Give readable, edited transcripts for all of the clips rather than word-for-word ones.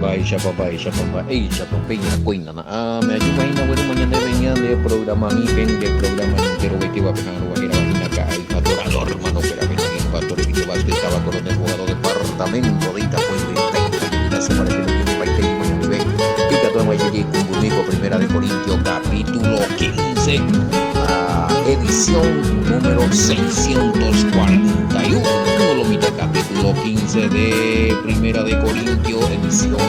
Mba'éichapa, mba'éichapa, mba'éichapa péina kóina na'áme ajúma hína guerúma ñandéve ñande programami pende programa enterovetévape ha roguahérava hína ka'ay adorador hermano-kuéra péina irũ pastor Emilio Vázquez táva Coronel Bogado departamento de Itapúigui péina ojepytaso mbarete roñe'ẽpaite ningo ñandive ikatu hag̃uáicha jaikũmbymi ko Primera de Corintios capítulo 15 ha edición número 641 lo mitã capítulo 15 de Primera de Corintios edición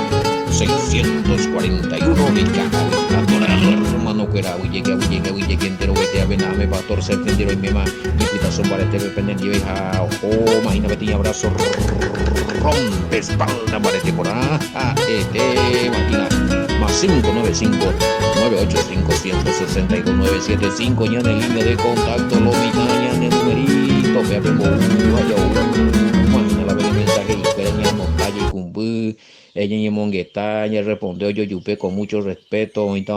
641 de Ka'aguy adorador hermano-kuéra aguyjeke aguyjeke aguyjeke enterovete avena'ãme pastor Sergio ndive roiméma jepytaso mbaretépe penendive ha ohóma hína peteĩ abrazo rompe espalda mbarete porã ha'etéva hína más 595 985 162 975 ñane línea de contacto lo mitã ñane numerito péape mbou ha jaúma hína la pene mensaje ikuéra ñaanota jaikumby ñañemongeta ñarresponde ojojupe con mucho respeto oĩta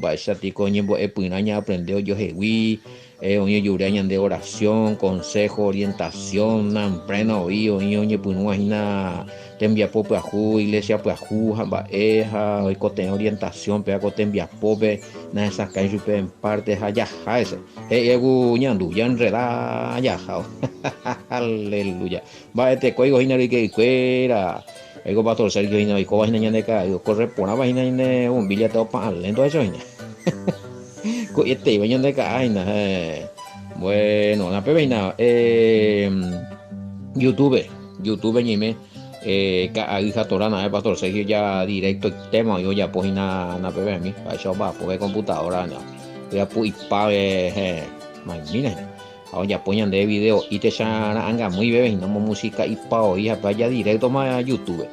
mba'éicha tiko ñembo'epyrã ñaaprende ojohegui Oĩ ojurea ñande oración, consejo, orientación, namprena oĩ, oĩ oñepyrũva hína tembiapo pyahu, iglesia pyahu ha mba'e ha oikotevẽ orientación péva ko tembiapópe nahesakãi chupe en parte ha jaha hese. He'i ku ñandu, ñanreda jaha. Aleluya. Mba'etekóigo hína roike'ykuéra. Oiko pastor Sergio hína oikóva hína ñande ka'ay, okorre porãva hína ñane bombilla térã opa'ã lento ahecha hína. Ko'ẽteiva ñande ka'a hína. Bueno, napépe hína eh, YouTube, YouTube ñaime eh, ka'ay ha torá na'e pastor Sergio ya directo tema oĩ ojapo hína napépe mi, ahecha omba'apo pe computadora hína. Ojapo ipáve, eh, maimína hína. Ha ojapo ñande video'i techa ra'angamýi veve hína omomusika ipaoi ha pe aja directo ma YouTube.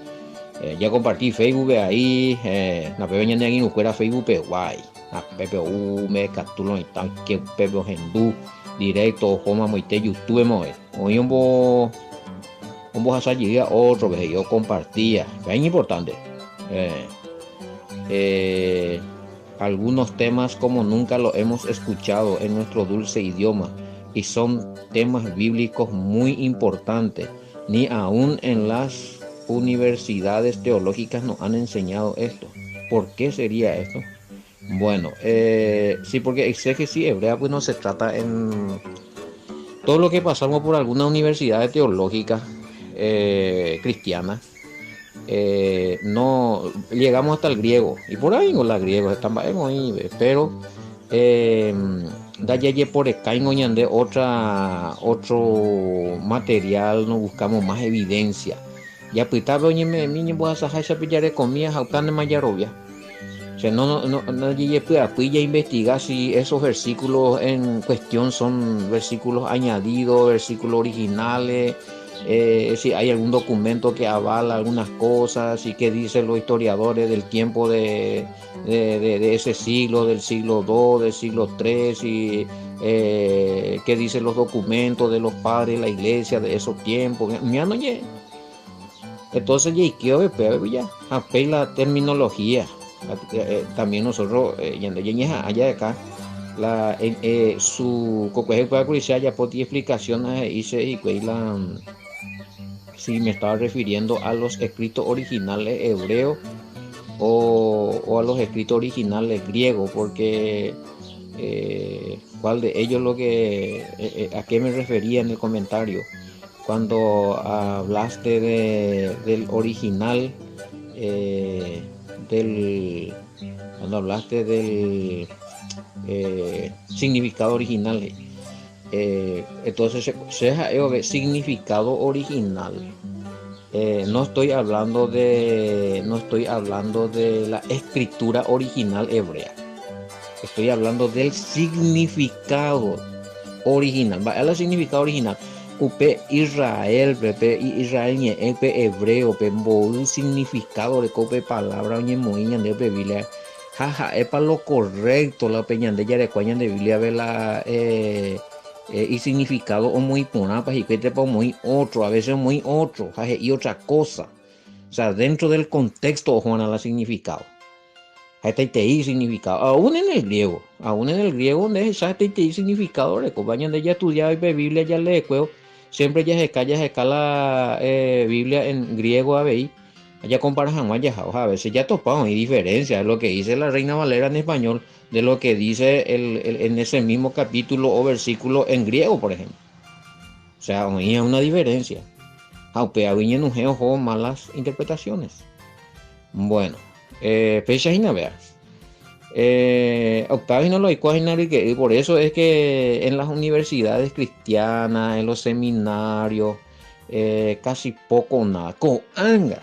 Eh, ya compartí Facebook pe ahí, eh, napépe ñane angirũkuéra Facebook pegua ahí. Napépe ou me katu lo mitã oike upépe ohendu directo oho mamoite YouTube move. Oĩ ombo ombohasa jeýva ótrope he'i ocompartía. Péva iñimportante. Eh, eh, Algunos temas como nunca lo hemos escuchado en nuestro dulce idioma y son temas bíblicos muy importantes. Ni aún en las universidades teológicas nos han enseñado esto. ¿Por qué sería esto? Bueno, eh, sí, porque exégesis hebrea pues no se trata en todo lo que pasamos por alguna universidad teológica eh, cristiana Eh, no llegamos hasta el griego y por ahí la griego están ahí, pero eh, ndajajeporekáingo ñande otra otro material no buscamos más evidencia japytápe oñeme'ẽmi ñembohasaháichape jarekomía ha upéva jarovia o sea, no, no, no jajepy'apy jainvestiga si esos versículos en cuestión son versículos añadidos, versículos originales, eh, si hay algún documento que avala algunas cosas y qué dicen los historiadores del tiempo de, de, ese siglo, del siglo II, del siglo III, y eh, qué dicen los documentos de los padres de la iglesia de esos tiempos. Entonces, ya, la terminología. Eh, también nosotros, allá de acá, la, eh, su ya explicaciones hice y la si me estaba refiriendo a los escritos originales hebreos o, o a los escritos originales griegos, porque eh, cuál de ellos lo que eh, eh, a qué me refería en el comentario cuando hablaste de, del original del cuando hablaste del significado original entonces se, significado original no estoy hablando de no estoy hablando de la escritura original hebrea estoy hablando del significado original mba'e la significado original upe Israel pe Israel ñe'ẽ pe hebreo pe mboy significado oreko pe palabra oñemoĩ ñande pe Biblia ha ha'épa lo correcto la pe ñande jarekua ñande Biblia pe la eh, eh, isignificado omoĩ porãpa hikuái térãpa omoĩ otro, a veces omoĩ otro ha he'i otra cosa. O sea, dentro del contexto oho'arã la significado. Ha hetaitei significado. Aún en el griego, aún en el griego nde ehecha hetaitei significado orekóva. Ñande jaestudiáva pe Biblia jaleekuévo, siempre jaheka jaheka la eh, Biblia en griego avei. Jacompara hag̃ua jaha, a veces jatopa oĩ diferencia lo que dice la Reina Valera en español de lo que dice el, el, en ese mismo capítulo o versículo en griego, por ejemplo. O sea, oĩ una diferencia. Ha upévagui ñenuhẽ oho malas interpretaciones. Bueno, eh, péicha hína vea. Eh, Octavio no lo hína y por eso es que en las universidades cristianas, en los seminarios, eh, casi poco o nada. Ko'ág̃a,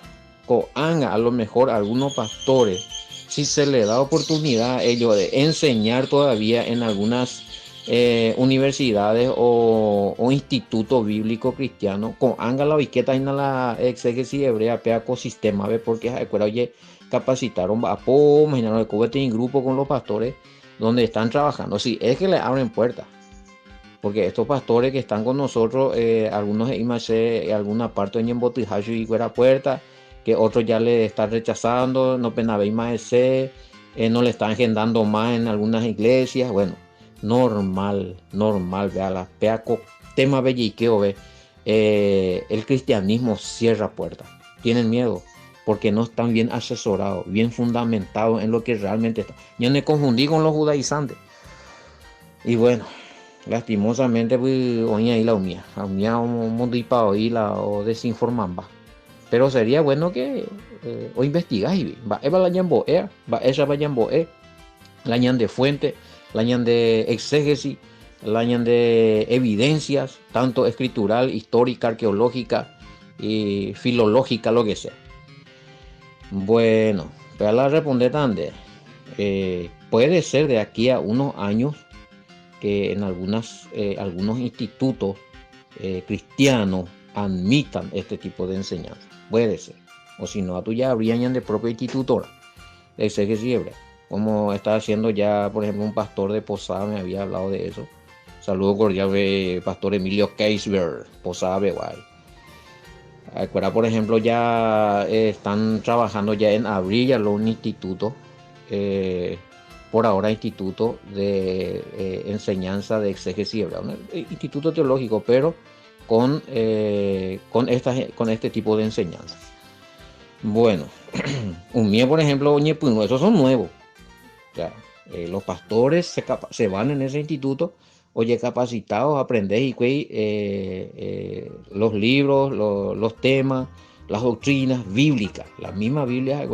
ko'ág̃a, a lo mejor algunos pastores, si se le da oportunidad a ellos de enseñar todavía en algunas eh, universidades o, o institutos bíblicos cristianos, ko'ág̃a la oikéta hína la exégesis hebrea péa ko sistema pe, porque ha'ekuéra oje capacitaron mba'apo, imaginaron oiko peteĩ grupo con los pastores donde están trabajando, si es que le abren puertas. Porque estos pastores que están con nosotros, eh, algunos he'íma che alguna parte oñembotyha chuguikuéra puerta, que otros ya le están rechazando, no penavéima hese, eh, no le están agendando más en algunas iglesias, bueno, normal, normal, vea la pea ko tema belliqueo, eh, el cristianismo cierra puertas, tienen miedo porque no están bien asesorados, bien fundamentados en lo que realmente está. Yo me confundí con los judaizantes. Y bueno, lastimosamente pues oĩ ahí la umía, umía omondyipa oĩ la o desinformamba. Pero sería bueno que eh, o investigáis, mba'épa la ñambo'éa, mba'éichapa ñambo'e, la ñande fuente, la ñande exégesis, la ñande evidencias, tanto escritural, histórica, arqueológica y filológica, lo que sea. Bueno, pero la responder tande. Eh, puede ser de aquí a unos años que en algunas, eh, algunos institutos eh, cristianos admitan este tipo de enseñanza. Puede ser. O si no, tú ya habrían de propio instituto de exégesis hebrea. Como está haciendo ya, por ejemplo, un pastor de Posada me había hablado de eso. Saludo cordial de pastor Emilio Keisberg, Posada Beguay. Acuerda, por ejemplo, ya eh, están trabajando ya en abrir ya un instituto, eh, por ahora instituto de eh, enseñanza de exégesis hebrea, un instituto teológico, pero con, con, esta, con este tipo de enseñanza. Bueno, un mío, por ejemplo, esos son nuevos. O sea, los pastores se, se van en ese instituto oye capacitados a aprender y eh, eh, los libros, los temas, las doctrinas bíblicas, la misma Biblia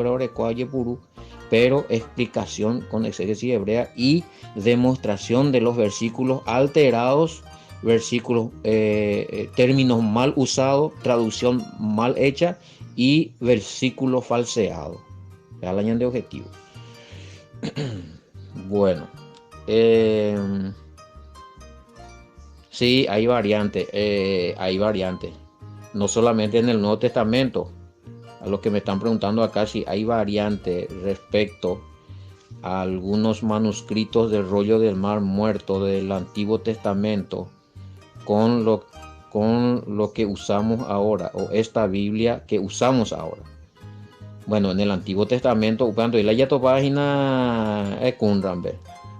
pero explicación con exégesis hebrea y demostración de los versículos alterados, versículos, eh, términos mal usados, traducción mal hecha y versículos falseados. Ya la de objetivo. Bueno, eh, sí, hay variantes, eh, hay variantes. No solamente en el Nuevo Testamento. A los que me están preguntando acá si hay variantes respecto a algunos manuscritos del rollo del Mar Muerto del Antiguo Testamento con lo, con lo que usamos ahora o esta Biblia que usamos ahora. Bueno, en el Antiguo Testamento, cuando página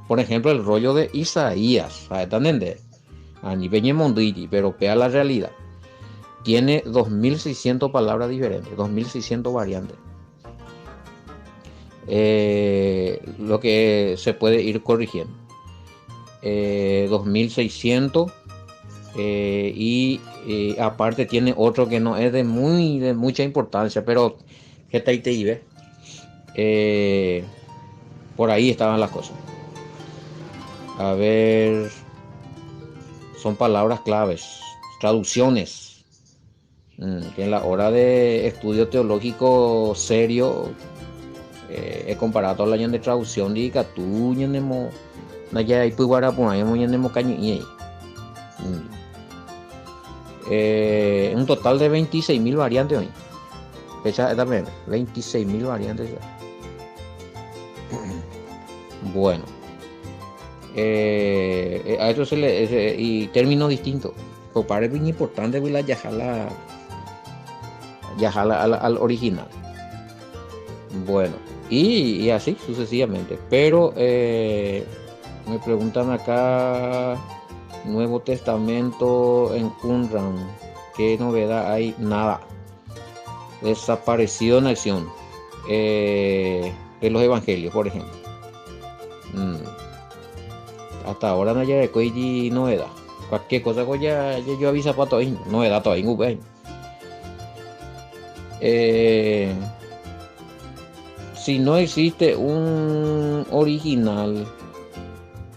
por ejemplo, el rollo de Isaías, pero vea la realidad. Tiene 2600 palabras diferentes, 2600 variantes. Eh, lo que se puede ir corrigiendo. 2600 eh, y aparte tiene otro que no es de muy de mucha importancia, pero que está ahí eh, por ahí estaban las cosas. A ver, son palabras claves, traducciones. Mm, que en la hora de estudio teológico serio, eh, he comparado la de traducción de ikatu ñanemo ndajaipyguaraporãimo ñanemokañy'ĩ mm. eh, un total de 26.000 variantes hoy. Fecha también, 26.000 variantes. Bueno. Eh, eh, a eso se le y términos distintos. Pues parece bien importante pues, la yajala yajala al, al original. Bueno, y, y así sucesivamente. Pero eh, me preguntan acá, Nuevo Testamento en Qumran, ¿qué novedad hay? Nada. Desaparecido en acción eh, de los evangelios, por ejemplo. Mm. Hasta ahora no hay novedad. Cualquier cosa que ya, yo avisa para todo novedad todavía eh, si no existe un original,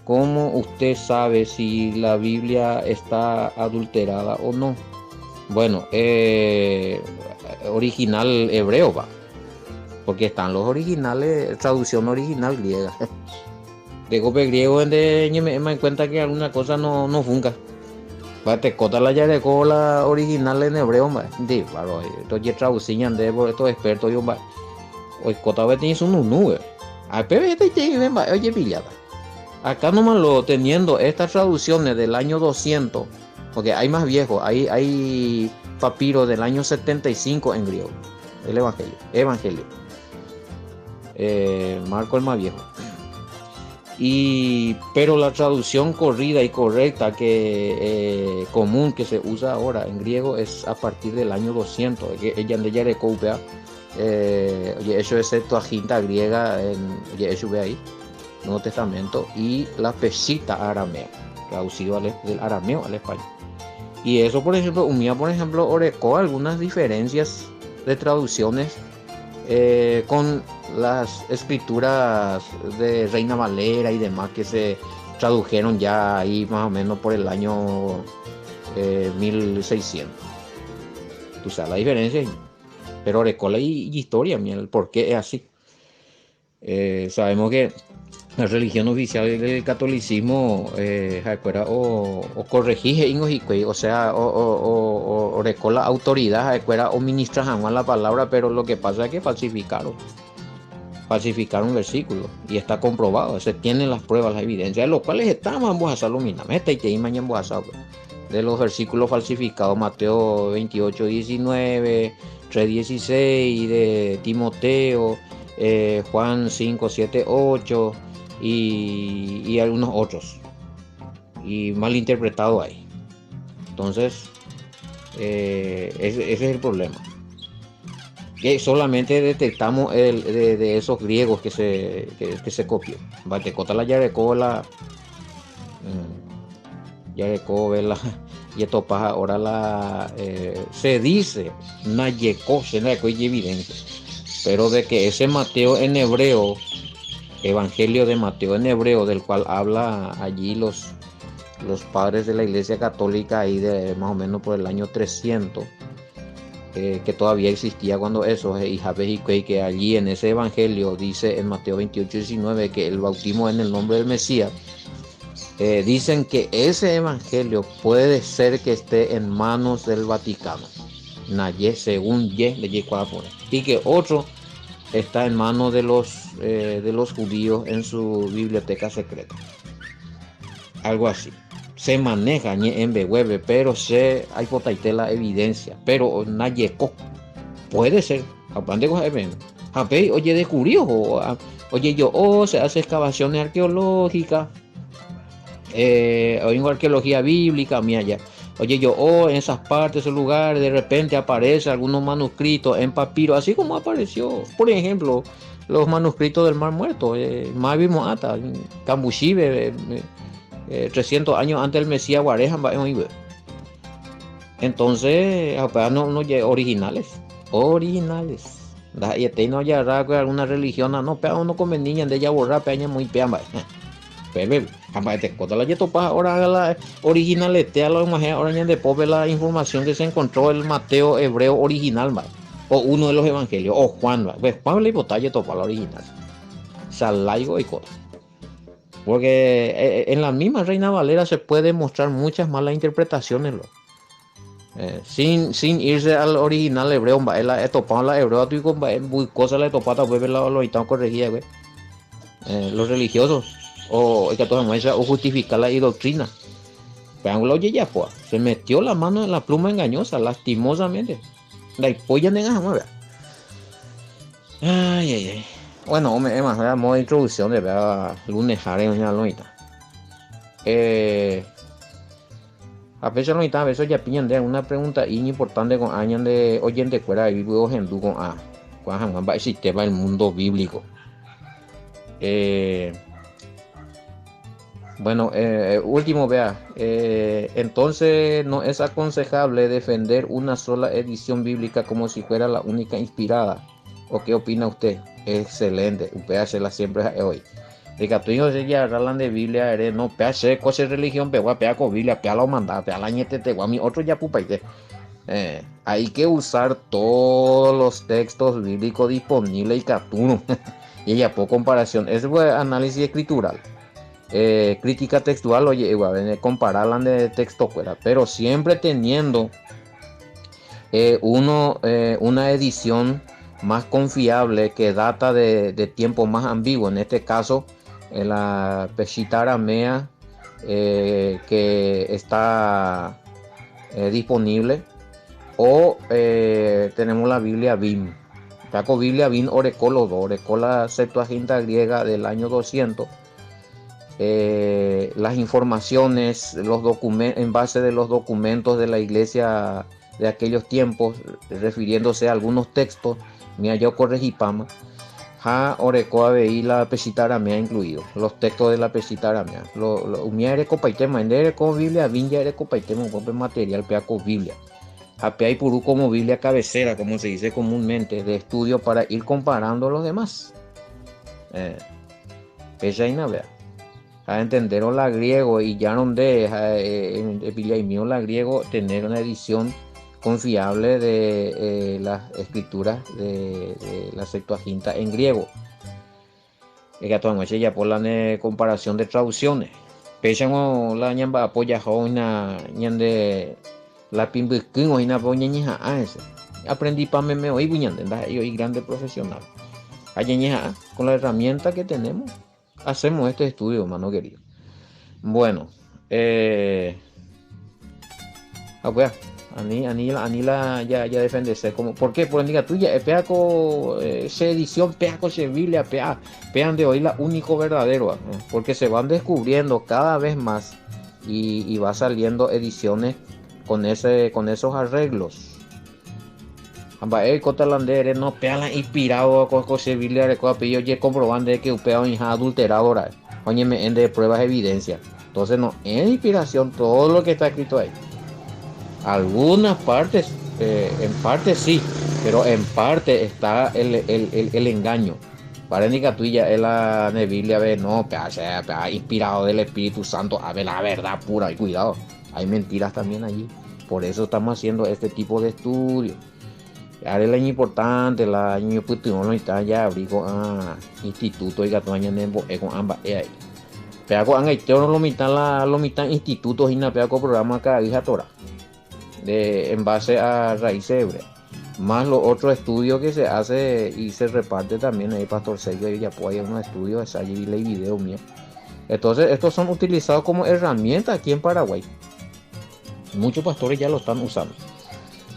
¿cómo usted sabe si la Biblia está adulterada o no? Bueno, eh, original hebreo va. Porque están los originales, traducción original griega. De golpe griego en me en cuenta que alguna cosa no, no funca. Va te cota la yareco la original en hebreo, va. De, claro, esto ya traducían de por estos expertos yo va. Hoy cota ve tiene su nube. A oye pillada. Acá nomás lo teniendo estas traducciones del año 200, porque hay más viejos, hay, hay papiro del año 75 en griego, el Evangelio, Evangelio. Eh, Marco el más viejo. Y, pero la traducción corrida y correcta que eh, común que se usa ahora en griego es a partir del año 200. Que ella de eh, oye, eso es Septuaginta griega en eso ve ahí, Nuevo Testamento y la pesita aramea, traducido del arameo al español. Y eso, por ejemplo, Umía, por ejemplo, orecó algunas diferencias de traducciones eh, con las escrituras de Reina Valera y demás que se tradujeron ya ahí más o menos por el año 1600. Eh, Tú sabes la diferencia, pero orecó la historia, el por qué es así. Eh, sabemos que la religión oficial del catolicismo eh, o, o corregige o sea, o, o, o, la autoridad o ministra la palabra, pero lo que pasa es que falsificaron. Falsificaron versículos y está comprobado, se tienen las pruebas, las evidencias, de los cuales estamos ambos a de los versículos falsificados, Mateo 28, 19, 3, 16, de Timoteo, eh, Juan 5, 7, 8 y, y algunos otros. Y mal interpretado ahí. Entonces, eh, ese, es el problema. Que solamente detectamos el, de, esos griegos que se, que, se copió. Batecota la yareco la. Mm, yareco vela. Y esto pasa ahora la. Eh, se dice, nayecó, se hay evidencia. Pero de que ese Mateo en hebreo Evangelio de Mateo en hebreo, del cual habla allí los, los padres de la Iglesia Católica, ahí de más o menos por el año 300, eh, que todavía existía cuando eso, eh, y que allí en ese Evangelio dice en Mateo 28, 19 que el bautismo en el nombre del Mesías. Eh, dicen que ese evangelio puede ser que esté en manos del Vaticano. Naye, según Ye, de Y que otro está en manos de los, eh, de los judíos en su biblioteca secreta. Algo así. Se maneja en web, pero se hay la evidencia, pero nadie Puede ser. Oye, descubrió, oye, yo, oh, se hace excavaciones arqueológicas, eh, oigo arqueología bíblica, mía ya. Oye, yo, oh, en esas partes, esos lugares, de repente aparece algunos manuscritos en papiro, así como apareció, por ejemplo, los manuscritos del Mar Muerto, eh, Ata, Cambushibe, 300 años antes del Mesías Guareja, Entonces, no, no, originales, originales. Y este no ya alguna religión, no, pero no come niña de ella borrar, peña muy peamba. Pepe, la ahora la original la ahora de pope la información que se encontró el Mateo hebreo original, o uno de los evangelios, o Juan, pues Juan le botalla topa la original. Salaigo y cosas. Porque eh, eh, en la misma Reina Valera se puede mostrar muchas malas interpretaciones. Lo. Eh, sin, sin irse al original hebreo, la topado la hebreo, muy cosa la topata, pues lo lo corregida, eh, los religiosos o o justificar la doctrina. Pero oye ya pues, se metió la mano en la pluma engañosa, lastimosamente. La polla nega Ay, ay, ay. Bueno, hombre, es más, modo de introducción de verdad, lunes, jare, eh, Ha péicha lo mitã a veces ojapi ñande alguna pregunta iñimportante ko'ã ñande oyentekuéra bíblico ohendu ko'ã ko'ã hag̃ua mba'eichaitépa el mundo bíblico. Eh, bueno, eh, último, vea. Eh, entonces no es aconsejable defender una sola edición bíblica como si fuera la única inspirada. ¿O qué opina usted? Excelente. Upéva che la siempre ha'e hoy. Ikatu oĩ jagarra la nde Biblia ere, no, péa che ko che religión pegua, péa ko Biblia, péa la omanda, péa la añetetegua, umi otro japupaite. Eh, hay que usar todos los textos bíblicos disponibles ikatúrõ. Jajapo comparación. Ese fue análisis escritural. Eh, crítica textual oje'éva, comparar la nde texto kuéra, pero siempre teniendo eh, uno, eh, una edición más confiable que data de, de tiempo más ambiguo. En este caso, eh, la Peshitta Aramea eh, que está eh, disponible o eh, tenemos la Biblia Vine. La Biblia Vine oreko los dos, oreko la Septuaginta griega del año 200. Eh, las informaciones, los en base de los documentos de la iglesia de aquellos tiempos, refiriéndose a algunos textos, mira yo corregipama, ha oreko avei la Peshitta Aramea incluido, los textos de la Peshitta Aramea. Lo, lo, umía erekopaitema, nde ereko Biblia, Vine erekopaitema, un material peako Biblia. Ha pe aipuru como Biblia cabecera, como se dice comúnmente, de estudio para ir comparando los demás. Eh, péicha vea. A entender la griego y ya donde eh, mío la griego tener una edición confiable de eh, las escrituras de, de la Septuaginta en griego. Ya por la comparación de traducciones. Péicha la ñamba apoya una ñande la pimbyky oĩna pe oñeñeha'ã hese. Aprendí pa meme oĩ ñande ndaha'éi oĩ grande profesional. Ha ñañeha'ã con la herramienta que tenemos hacemos este estudio, hermano querido. Bueno, eh, ah, pues, ani, ani, ani la ya, ya defenderse como, ¿por qué? Por indica tuya, pea ko eh, edición, pea ko che Biblia, pea, pean de hoy la único verdadero, ¿eh? porque se van descubriendo cada vez más y, y va saliendo ediciones con ese, con esos arreglos. Mba'e oikóta la nde ere no péa la inspirado ko ko che Biblia reko apellido oje comprobante que upéva oĩha adulterado ra'e oñeme'ẽ nde pruebas evidencia. Entonces no es inspiración todo lo que está escrito ahí. Algunas partes, eh, en parte sí, pero en parte está el, el, el, el engaño. Para tuya es la Biblia ve no, pea, pea, inspirado del Espíritu Santo, a ver la verdad pura y cuidado. Hay mentiras también allí. Por eso estamos haciendo este tipo de estudio. Ahora la importante, la ñopytyvõ está ya abrí con ah, instituto y gato ñanembo'e con ambas ahí. Pea ko'ag̃aite lo mitad la lo mitad instituto hína pea ko programa Ka'aguy Torah de en base a raíces hebreas. Más los otros estudios que se hace y se reparte también ahí Pastor Sergio y ya hay unos estudios, allí vi video mío. Entonces, estos son utilizados como herramienta aquí en Paraguay. Muchos pastores ya lo están usando.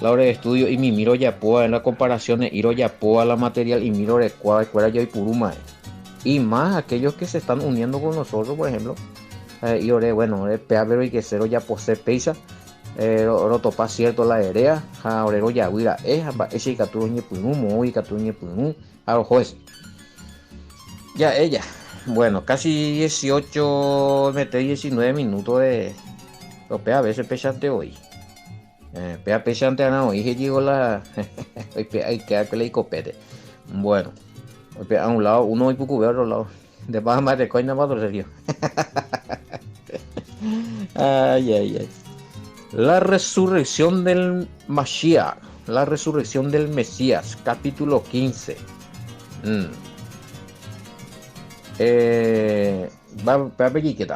La hora de estudio y mi miro yapoa en la comparación de iro yapoa la material y miro recua escuela yo y puruma. Y más aquellos que se están uniendo con nosotros, por ejemplo. Eh, y ore, bueno, ore pea pero y que cero ya posee peisa. Eh, ro topa cierto la erea, ha orero yaguira eh, mba'e ikatu ñepyrũ, moõ ikatu ñepyrũ, ha oho ese. Ya ella. Bueno, casi 18, mete 19 minutos de pea a veces pechante hoy. Eh, pea pechante ana hoy llegó la hoy pea y queda que le copete. Bueno, hoy pea a un lado, uno hoy poco al otro lado. De paja más de coña para serio. Ay, ay, ay. La resurrección del Mashiach, la resurrección del Mesías, capítulo 15. Mm. Eh, va, va a ¿qué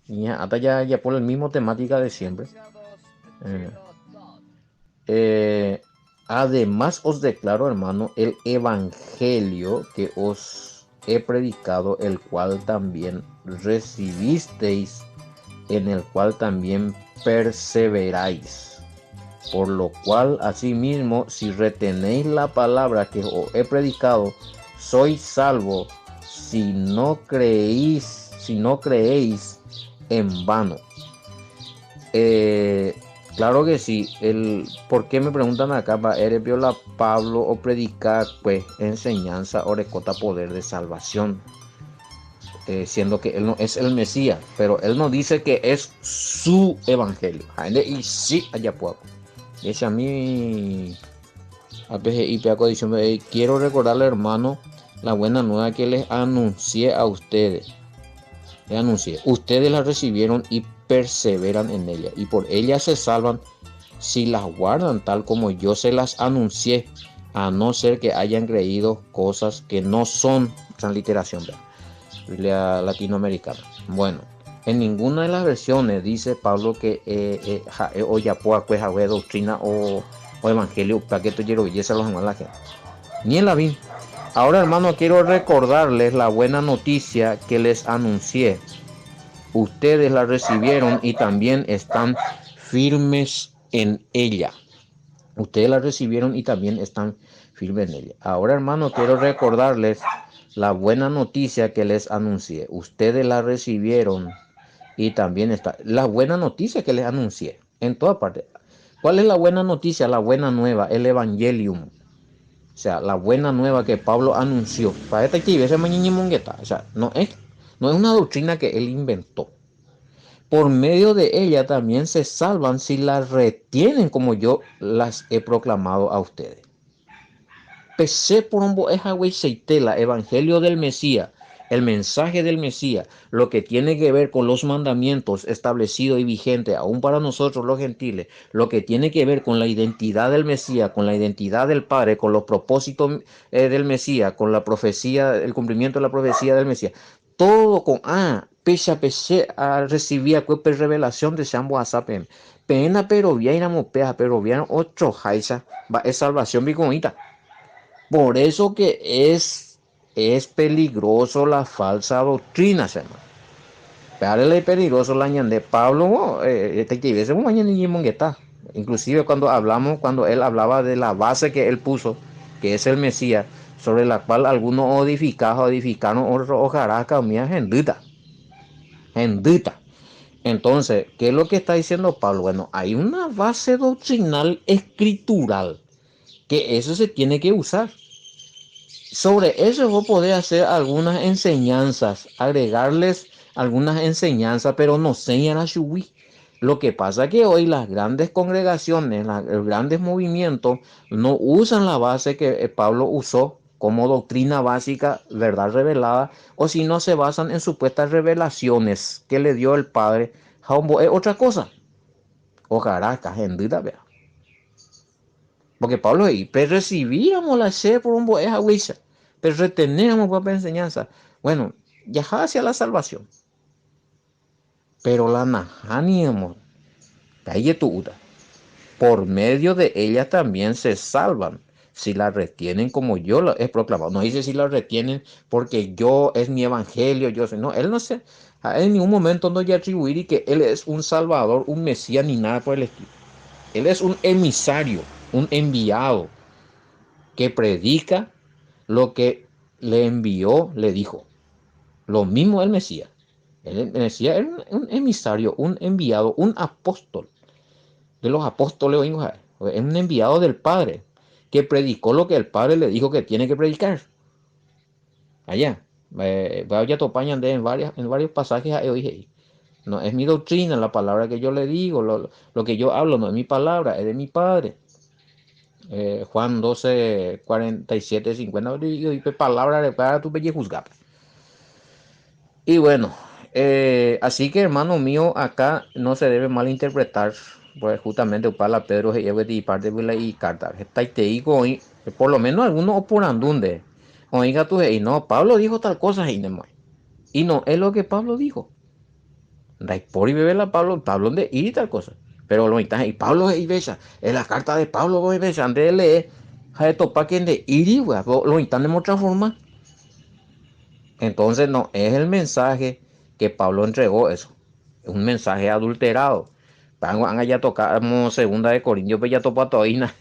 Ya, hasta ya, ya por la misma temática de siempre. Eh, eh, además os declaro, hermano, el evangelio que os he predicado, el cual también recibisteis, en el cual también perseveráis. Por lo cual, asimismo, si retenéis la palabra que os he predicado, sois salvo si no creéis, si no creéis en vano. Eh, claro que sí. El, ¿Por qué me preguntan acá? Mba'ére la Pablo opredica pues enseñanza orekóta poder de salvación? Eh, siendo que él no es el Mesías, pero él no dice que es su evangelio. Y sí, allá puedo. Ese a mí, a quiero recordarle, hermano, la buena nueva que les anuncié a ustedes. Les anuncié. Ustedes la recibieron y perseveran en ella, y por ella se salvan si las guardan tal como yo se las anuncié, a no ser que hayan creído cosas que no son. Transliteración, ¿verdad? Biblia latinoamericana. Bueno, en ninguna de las versiones dice Pablo que eh, eh, eh o pues doctrina o, o evangelio para que los la gente. Ni en la Biblia. Ahora, hermano, quiero recordarles la buena noticia que les anuncié. Ustedes la recibieron y también están firmes en ella. Ustedes la recibieron y también están firmes en ella. Ahora, hermano, quiero recordarles la buena noticia que les anuncié. Ustedes la recibieron y también está la buena noticia que les anuncié en toda parte. ¿Cuál es la buena noticia? La buena nueva, el evangelium. O sea, la buena nueva que Pablo anunció. Para esta O sea, no es, no es una doctrina que él inventó. Por medio de ella también se salvan si la retienen como yo las he proclamado a ustedes. Pesé por un la evangelio del Mesías, el mensaje del Mesías, lo que tiene que ver con los mandamientos establecidos y vigentes aún para nosotros los gentiles, lo que tiene que ver con la identidad del Mesías, con la identidad del Padre, con los propósitos eh, del Mesías, con la profecía, el cumplimiento de la profecía del Mesías, todo con ah, pese a pese a recibir revelación de Sambo Asape. Pena pero bien pero bien otro jaisa, es salvación biconita. Por eso que es, es peligroso la falsa doctrina, hermano. Es peligroso la de Pablo, eh, Inclusive cuando hablamos, cuando él hablaba de la base que él puso, que es el Mesías, sobre la cual algunos edificaron, edificaron otros ojarasca, mía, genduta. Genduta. Entonces, ¿qué es lo que está diciendo Pablo? Bueno, hay una base doctrinal escritural que eso se tiene que usar. Sobre eso vos podés hacer algunas enseñanzas, agregarles algunas enseñanzas, pero no enseñan a Lo que pasa es que hoy las grandes congregaciones, los grandes movimientos, no usan la base que eh, Pablo usó como doctrina básica, verdad revelada, o si no se basan en supuestas revelaciones que le dio el Padre. Es otra cosa. Ojalá, vea. Porque Pablo y pero recibíamos la sed por un boeja pero reteníamos propia enseñanza. Bueno, ya hacia la salvación. Pero la najániamos, por medio de ella también se salvan si la retienen como yo la he proclamado. No dice si la retienen porque yo es mi evangelio, yo soy. No, él no se, en ningún momento no hay atribuir y que él es un salvador, un mesías ni nada por el estilo. Él es un emisario, un enviado que predica lo que le envió, le dijo. Lo mismo el Mesías. El Mesías era un emisario, un enviado, un apóstol. De los apóstoles, es un enviado del Padre que predicó lo que el Padre le dijo que tiene que predicar. Allá. Vaya topañan en, varias, en varios pasajes no es mi doctrina, la palabra que yo le digo, lo, lo que yo hablo no es mi palabra, es de mi Padre. Eh, Juan 12, 47, 50, y palabra de para tu juzgar. Y bueno, eh, así que hermano mío, acá no se debe malinterpretar, pues justamente para Pedro y parte de y carta. Por lo menos algunos oporandunde. Oiga tú, y no, Pablo dijo tal cosa y Y no es lo que Pablo dijo. Por y bebe la Pablo, Pablo de y tal cosa. Pero lo y Pablo es bella, es la carta de Pablo es bella, antes de leer, topa quien de iri, lo de otra forma. Entonces no es el mensaje que Pablo entregó eso. Es un mensaje adulterado. Van allá tocamos segunda de Corintios, pues ya topa todavía.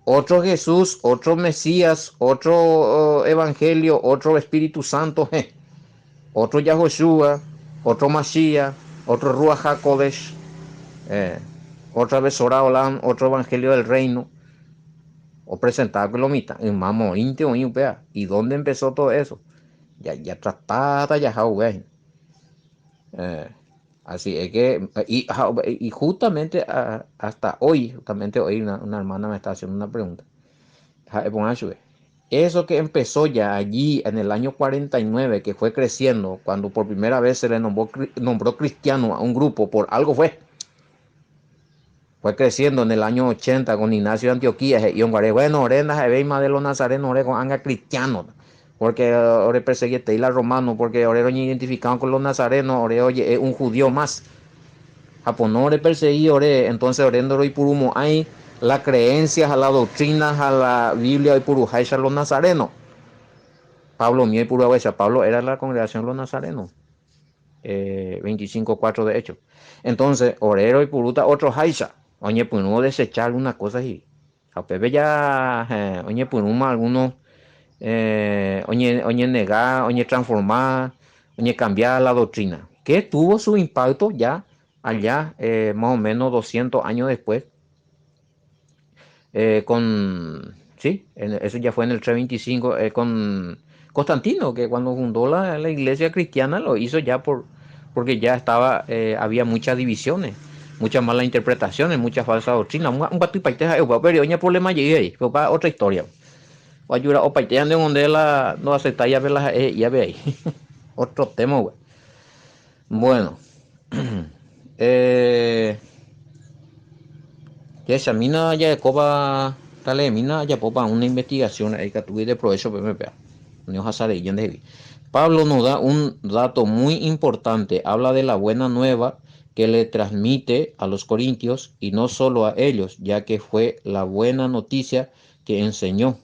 Otro Jesús, otro Mesías, otro oh, Evangelio, otro Espíritu Santo, otro Yahoshua, otro Mashiach, otro Ruach HaKodesh. Otra vez ora hablaban otro evangelio del reino. Opresentaba lo mitã. Yma moĩnte oĩ upéva. ¿Y dónde empezó todo eso? Ya, ya tratáta jaha upéva hína. Así es que, y, y justamente hasta hoy, justamente hoy una, una hermana me está haciendo una pregunta. Ha'e porã chupe. Eso que empezó ya allí en el año 49, que fue creciendo, cuando por primera vez se le nombró, nombró cristiano a un grupo, por algo fue. Fue creciendo en el año 80 con Ignacio de Antioquía, he'i onguare, bueno, ore ndaha'evéima de los nazarenos, ore ko'ág̃a cristiano, porque ore perseguietei la romano, porque ore roñeidentificado con los nazarenos, ore oje'e un judío más. Ha pono ore persegui ore, entonces ore ndoroipurumo'ãi la creencia ha la doctrina ha la Biblia oipuruháicha los nazarenos. Pablo umi oipuru haguéicha, Pablo era la congregación los nazarenos. 25, 4 de hecho. Entonces, ore roipurúta otro háicha, oñepyrũ odesecha alguna cosa he'i. Ha upépe ja oñepyrũma algunos oñe, oñenega, oñetransforma, oñecambia la doctrina, que tuvo su impacto ya allá más o menos 200 años después, con, sí, eso ya fue en el 325, con Constantino, que cuando fundó la, la iglesia cristiana lo hizo ya porque ya estaba, había muchas divisiones, muchas malas interpretaciones, muchas falsas doctrinas. Un pero problema llegué ahí, pero otra historia. Ayura o de donde la no acepta ya ve la ya ve ahí. Otro tema, güey. Bueno. Jahechamína jarekópa taleemína ajapópa una investigación ikatúgui deprovecho péme péva. Oñohasarei ñandehegui. Pablo nos da un dato muy importante, habla de la buena nueva que le transmite a los corintios y no solo a ellos, ya que fue la buena noticia que enseñó.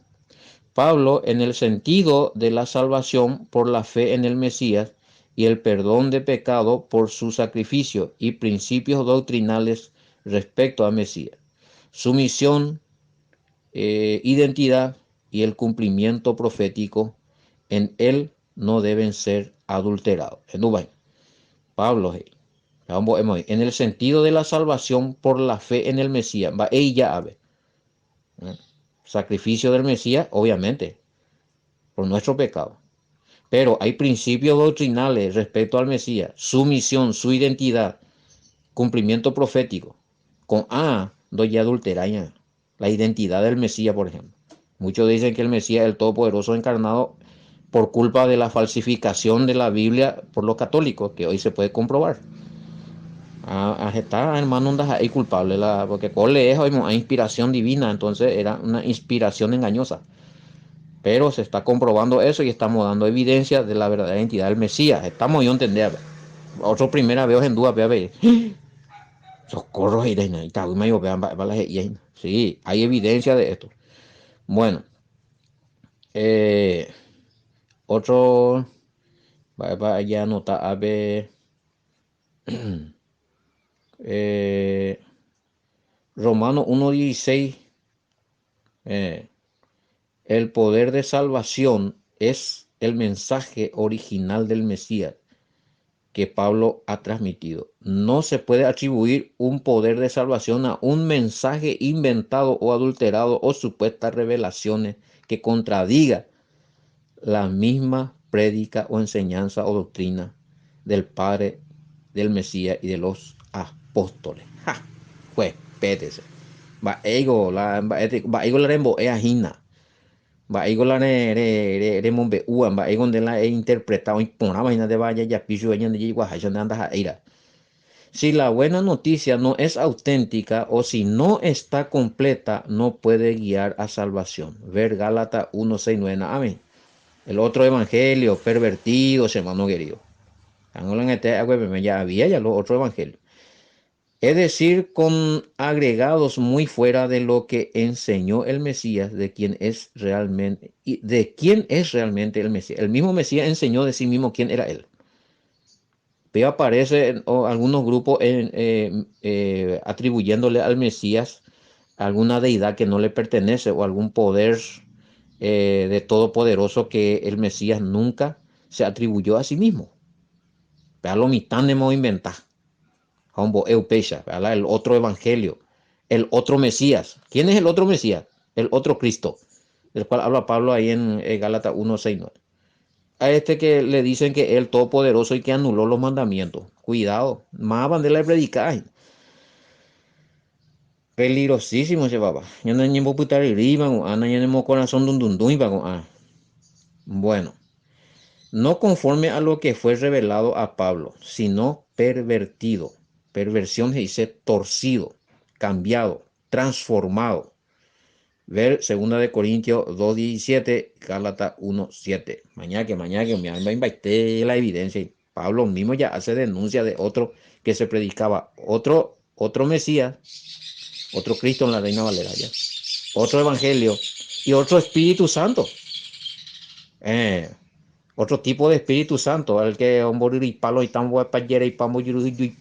Pablo, en el sentido de la salvación por la fe en el Mesías y el perdón de pecado por su sacrificio y principios doctrinales respecto a Mesías. Su misión, identidad y el cumplimiento profético en él no deben ser adulterados. Pablo, en el sentido de la salvación por la fe en el Mesías, mba'éicha ave. Sacrificio del Mesías, obviamente, por nuestro pecado. Pero hay principios doctrinales respecto al Mesías, su misión, su identidad, cumplimiento profético. Ko'ã ndojeadulterái la identidad del Mesías, por ejemplo. Muchos dicen que el Mesías es el Todopoderoso encarnado por culpa de la falsificación de la Biblia por los católicos, que hoy se puede comprobar. Ah, está, hermano, ndaha'éi culpable, la, porque cole es inspiración divina, entonces era una inspiración engañosa. Pero se está comprobando eso y estamos dando evidencia de la verdadera identidad del Mesías. Estamos yo entender. Otro primera vez en duda, vea, ve. Socorro, sí, hay evidencia de esto. Bueno, otro, va ya anota, a ver, Romano 1.16, el poder de salvación es el mensaje original del Mesías que Pablo ha transmitido. No se puede atribuir un poder de salvación a un mensaje inventado o adulterado o supuestas revelaciones que contradiga la misma prédica o enseñanza o doctrina del Padre, del Mesías y de los apóstoles. ¡Ja! Pues, pétese. Mba'éiko la mba'éiko la rembo'éva hína. Mba'éiko la remombe'úva, mba'éiko nde la einterpreta oĩporãva hína ndéva jajapi chupe ñande jaikuaaháicha nde andaha'éira. Si la buena noticia no es auténtica o si no está completa, no puede guiar a salvación. Ver Gálatas 1, 6, 9. Amén. El otro evangelio pervertido, hermano querido. Ya había ya los otro evangelio. Es decir, con agregados muy fuera de lo que enseñó el Mesías, de quien es realmente, y de quién es realmente el Mesías. El mismo Mesías enseñó de sí mismo quién era él. Pero aparece en algunos grupos atribuyéndole al Mesías alguna deidad que no le pertenece o algún poder de todopoderoso que el Mesías nunca se atribuyó a sí mismo. Pero lo mitad hemos inventado. Ha ombo'e upéicha, la el otro evangelio, el otro Mesías. ¿Quién es el otro Mesías? El otro Cristo, del cual habla Pablo ahí en Gálatas 1, 6, 9. A este que le dicen que es el Todopoderoso y que anuló los mandamientos. Cuidado, más bandera de predicar. Peligrosísimo che papá. Ñane ñembopytaryrýiva ko'ã, nañanemocorazón dundundúiva ko'ã. Bueno, no conforme a lo que fue revelado a Pablo, sino pervertido. Perversión he'ise torcido, cambiado, transformado. Ver Segunda de Corintios 2.17, Gálatas 1.7. Mañana que, mañana que, me la evidencia. Pablo mismo ya hace denuncia de otro que se predicaba, otro, otro Mesías, otro Cristo en la Reina Valera, ya. Otro Evangelio y otro Espíritu Santo. Eh, otro tipo de Espíritu Santo, el que palo y y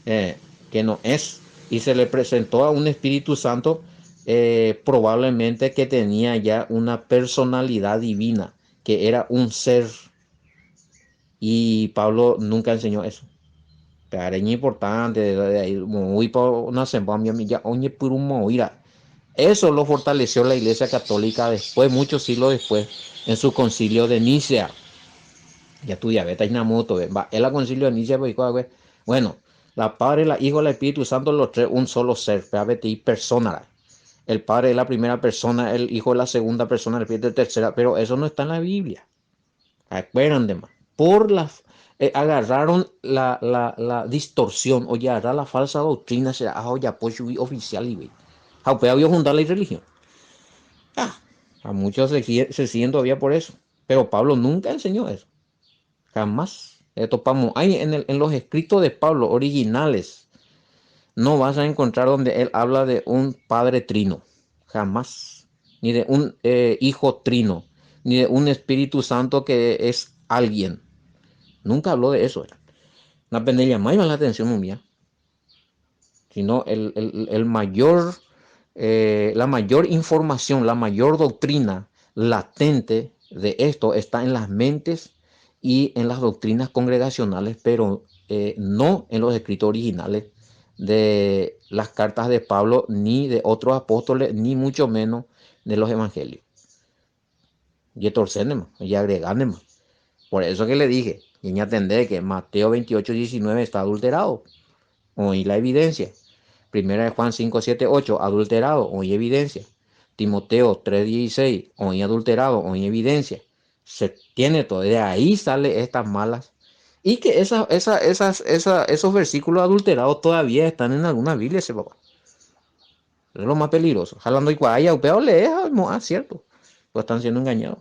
eh, que no es. Y se le presentó a un Espíritu Santo eh, probablemente que tenía ya una personalidad divina, que era un ser. Y Pablo nunca enseñó eso. Pero es importante, muy Eso lo fortaleció la Iglesia Católica después, muchos siglos después, en su concilio de Nicea. Ya tu diabetes moto, va, el concilio de Nicea, pues, bueno, la Padre, la Hijo, el Espíritu Santo, los tres, un solo ser, y persona. El Padre es la primera persona, el Hijo es la segunda persona, el Espíritu es la tercera, pero eso no está en la Biblia. Acuérdense, por la, eh, agarraron la, la, la distorsión, o ya la falsa doctrina, será ah, ya pues oficial y había juntar la religión. Ah, a muchos se, se siguen todavía por eso. Pero Pablo nunca enseñó eso. Jamás. Eh, topamos. Ahí en, el, en los escritos de Pablo originales, no vas a encontrar donde él habla de un padre trino. Jamás. Ni de un eh, hijo trino. Ni de un Espíritu Santo que es alguien. Nunca habló de eso. La pendeja más la atención mía. Sino el, el, el mayor, eh, la mayor información, la mayor doctrina latente de esto está en las mentes y en las doctrinas congregacionales, pero eh, no en los escritos originales de las cartas de Pablo, ni de otros apóstoles, ni mucho menos de los evangelios. Y y agregándome. Por eso que le dije, y me atendé que Mateo 28, 19 está adulterado. Oí la evidencia. Primera de Juan 5, 7, 8, adulterado, oí evidencia. Timoteo 3, 16, oí adulterado, oí evidencia. Se tiene todo. De ahí sale estas malas. Y que esa, esa, esas, esa, esos versículos adulterados todavía están en alguna Biblia, ese papá. Es lo más peligroso. Jalando y cuaya, peor lees, ah, cierto. Pues están siendo engañados.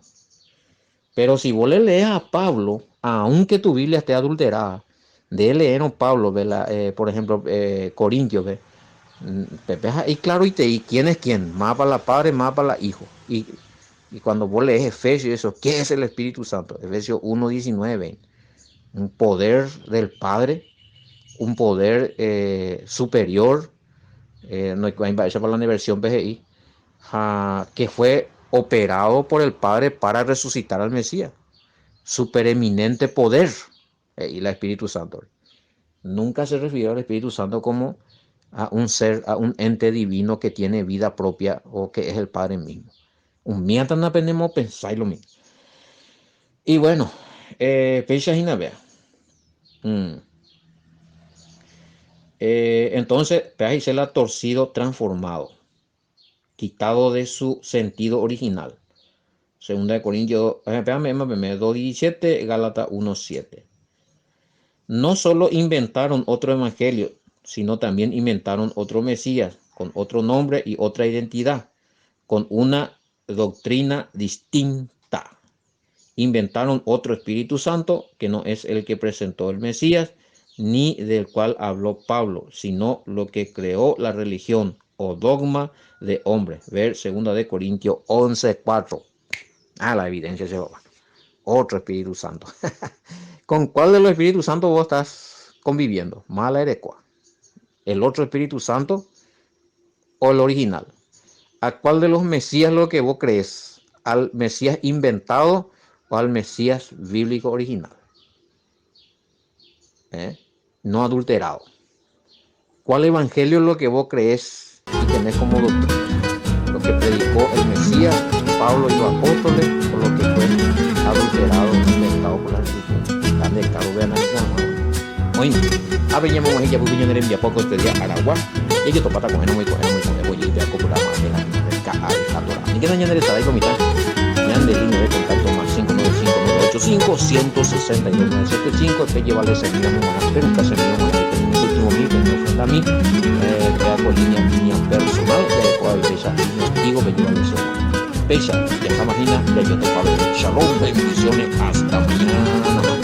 Pero si vos le lees a Pablo, aunque tu Biblia esté adulterada, de leer a Pablo, eh, por ejemplo, eh, Corintios, ¿ve? Mm, y claro, y te y quién es quién, más para la Padre, más para la Hijo. Y, y cuando vos lees Efesios, eso, ¿qué es el Espíritu Santo? Efesios 1, 19, un poder del Padre, un poder eh, superior, eh, no hay para la versión PGI, que fue operado por el Padre para resucitar al Mesías. Supereminente poder eh, y el Espíritu Santo. Nunca se refirió al Espíritu Santo como a un ser, a un ente divino que tiene vida propia o que es el Padre mismo. Un no aprendemos a pensar lo mismo. Y bueno, eh, vea. Mm. Eh, entonces, se la torcido, transformado, quitado de su sentido original. Segunda de Corintios, 2.17, Gálatas 1.7. No solo inventaron otro evangelio, sino también inventaron otro Mesías, con otro nombre y otra identidad, con una doctrina distinta. Inventaron otro Espíritu Santo, que no es el que presentó el Mesías, ni del cual habló Pablo, sino lo que creó la religión o dogma de hombre. Ver segunda de Corintios 11:4. Ah, la evidencia se va. Otro Espíritu Santo. ¿Con cuál de los Espíritus Santos vos estás conviviendo? Mala erecua. ¿El otro Espíritu Santo o el original? ¿A cuál de los Mesías lo que vos crees? ¿Al Mesías inventado o al Mesías bíblico original? ¿Eh? No adulterado. ¿Cuál evangelio es lo que vos crees y tenés como doctrina? Lo que predicó el Mesías, Pablo y los apóstoles, o lo que fue adulterado, inventado por la religión? Grande caro, vean ahí, Oĩ, ápe ñamog̃uahẽ japype ñane rembiapo ko este día aragua, jajotopáta ko'ẽramo oiko'ẽramo oiko'ẽ voi pe ako programa de la KA ha Torah. Aníkena ñane resarái ko mitã, ñande línea de contacto más 595 985 162 975 pe jevalesemi ramo g̃uarã peruka chemíro g̃uarã peteĩ ñepytyvõmi peñe ofrendami péa ko línea línea personal jareko avei péicha línea Tigo pe jevalese g̃uarã. Péicha jaháma hína jajotopa peve. Shalom, bendiciones, hasta mañana.